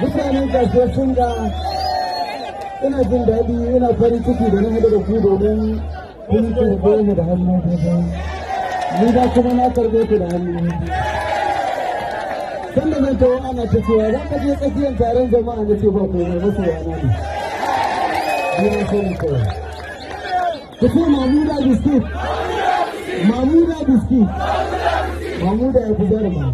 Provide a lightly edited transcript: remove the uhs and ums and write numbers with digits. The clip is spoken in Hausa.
Mutanen kasuwar Singa, ina jin daɗi, ina farin ciki da na haɗu da ku domin kun karɓe ni da hannu biyu. Ni ba kuma na karɓe ku da hannu biyu. Sanda zan taho ana ta cewa za ka je tsakiyar taron jama'a, na ce ba komai, masoya na ne. Ni na sani kawai. Ku ce Mamuda biskit. Mamuda biskit. Mamuda ya fi jaruma.